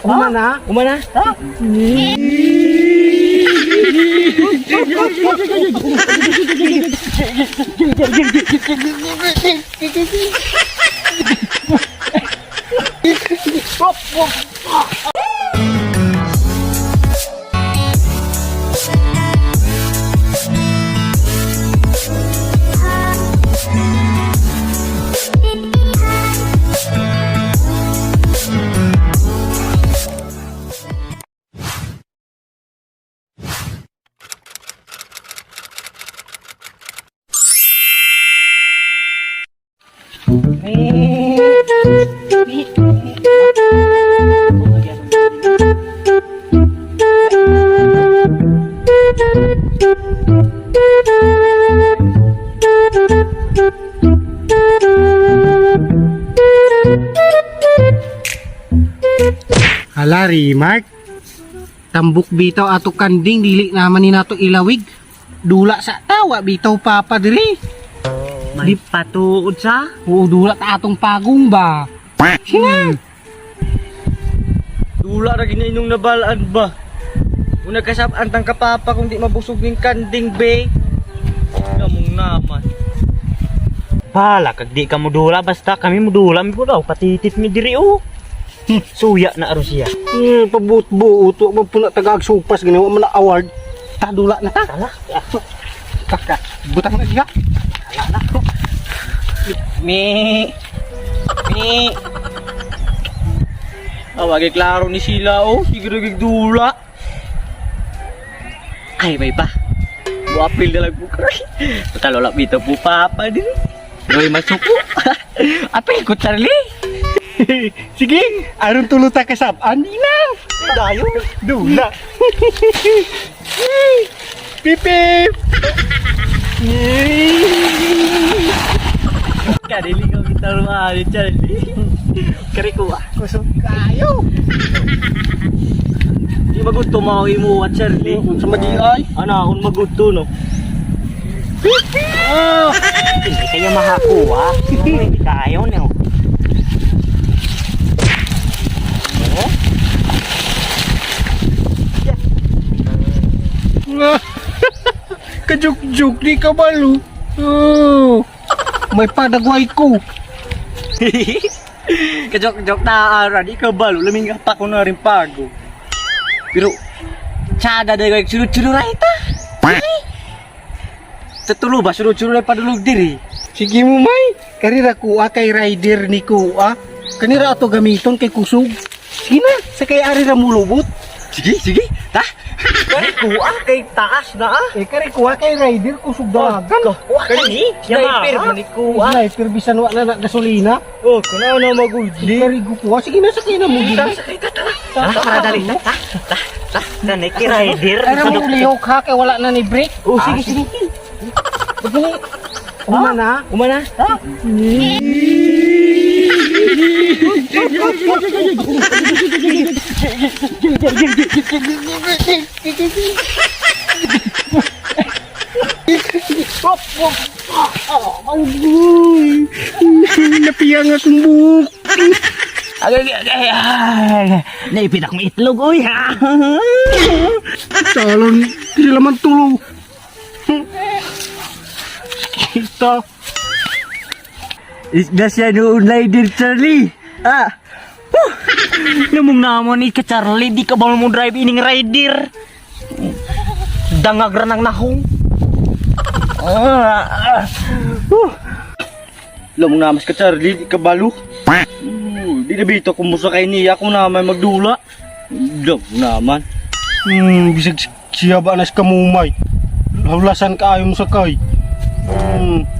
Kumana? Kumana? Ha? Hala, Mark. Tambok bitaw ato kanding dili naman ni nato ilawig. Dula sa tawa bitaw papa diri. May patuod sa? Oo, dula ta atong pagong ba. Sina? Dula ra ginainong nabalaan ba? Una kasab-an tang kapapa kung di mabusog ning kanding be. Namong naman. Pala, kag di ka mudula, basta kami mudula, mi daw, patitit mi diri oh. Suya na aron siya. Pabuot-buot wa man puna taga supas gani wa man na award. Ta dula na ta. Tala. Kaka, butang na siya. Mi. Mi. Awagi klaro ni sila oh, siguro gig dula. Ay, may pa. Buapil na lang po kay. Total wala bitaw po papa diri. Doy masuko. Apil ko Charlie. Sige, aron tulo ta kasab-an di na. Dayo. Dula. Pipip. Kadili ko kita rumah ni Charlie. Kari ko ah. Kusog kayo. Di magusto mo imo at Charlie. Sa madi ay. Ana akong magusto no. Ah. Hindi kayo makakuha. Hindi kayo no. Kajuk-juk di ka balo. Oh. May padagway ko. Kajok-jok na ara di ka balo laming pa ko na rin pago. Pero tsada dai kay sunod-sunod ra ita. Sa tulo ba sunod-sunod ra padulog diri. Sige mo may. Karira kuha kay rider ni kuha. Kanira ato gamiton kay kusog. Sige na, sa kay ari ra mulubot. Sige, sige. Ta. Kari kuha kay taas na ah. Eh kari kuha kay rider kusog dagan. Kuha kani. Sniper man ni kuha. Sniper bisan wa na na gasolina. Oh, kuna na magudi. Kari kuha sige na sakay na mo. Tara, dali. Ta, ta, ta. Nanay, rider. Ara mo lihok ha kay wala na ni brake. Oh, sige, sige. Sige. Umana. Umana? Agoy. Napiyang akong buhok. Agay, agay, ay. Naipin akong itlog, oy, ha? Salon, di laman tulog. Kita. Isda siya noon rider Charlie. Ah. Namong namon ni ka Charlie, di ka ba mo drive ining rider? Dangag ra nang nahong. Ah, ah. Lamang namas ka Charlie, di ka balo. Di na bito kung musakay niya kung naman magdula. Lamang naman. Bisag siya ba nas kamumay. Hawlasan ka ayo mo sakay.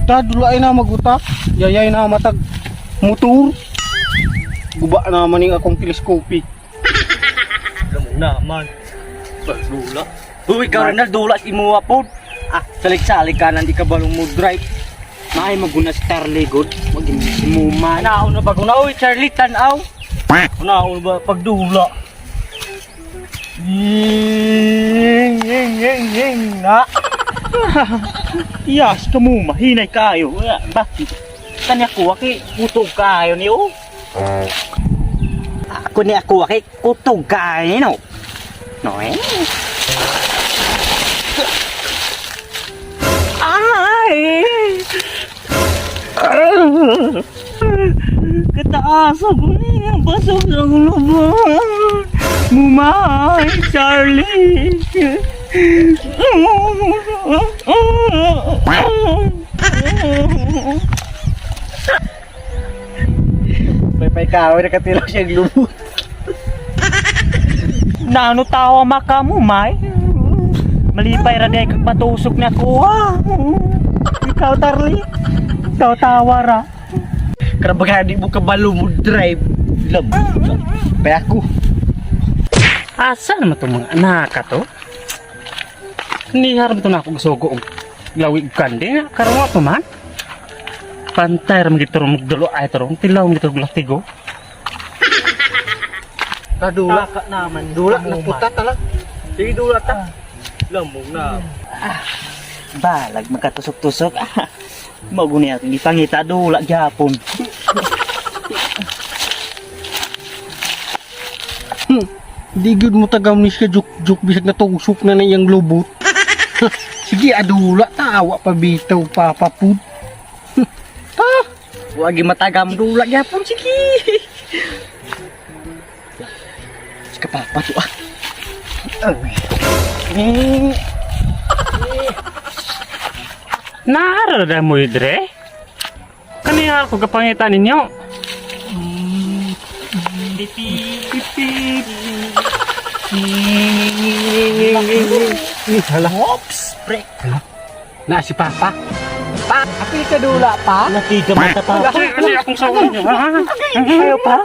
Ta dulay na maguta. Yayay na matag motor. Guba naman ning akong teleskopi. Lamang naman. Pagdula. Uy, ikaw rin na dula sa imuwa po. Ah, salik-salik ka na, di ka balong mo drive. Maay maguna si Charlie good. Magimuma. Naon na ba kung uy, Charlie, tanaw. Naon ba pagdula? Ying, ying, ying, ying, na. Iyas ka mo, mahinay kayo. Bakit? Kanya ko, aki, putog kayo niyo. Ko ni ako kay kutog kayo no. No eh. Ay! Kataas ako niya, basog sa lubong. Mumay, Charlie. May paykaw nakatilaw siya lubot. Nano tawa makamumay? Malipay ra day kag patusok na ko. Ah. Ikaw, Tarly. Ikaw tawa ra. Karabaga di mo kabalo mo drive. Lam. Pay ako. Asa naman itong mga anak ka to? Nihar mo ito na ako gasugo og lawig kande nga karon wa pa man. Pantay ra man gito ro magdulo ay to ro tilaw man gito latigo. Kadula. Taka naman. Dula na puta tala. Sige dula ta. Lamong na. Balag magkatusok-tusok. Mao guni atong gipangita dula gyapon. Di gyud mo tagam ni siya juk-juk bisag natusok na na iyang lubot. Sige adula ta awa pa bitaw papa pud. Ta. Wagi matagam dula gyapon sige. Sige papa to ah. Naara ra mo dire. Kaniya ako kapangita ninyo. Hala. Oops, pre. Na si Papa. Pa, apil ka dula pa. Latiga mata pa. Kasi akong sawa niyo. Ayaw pa.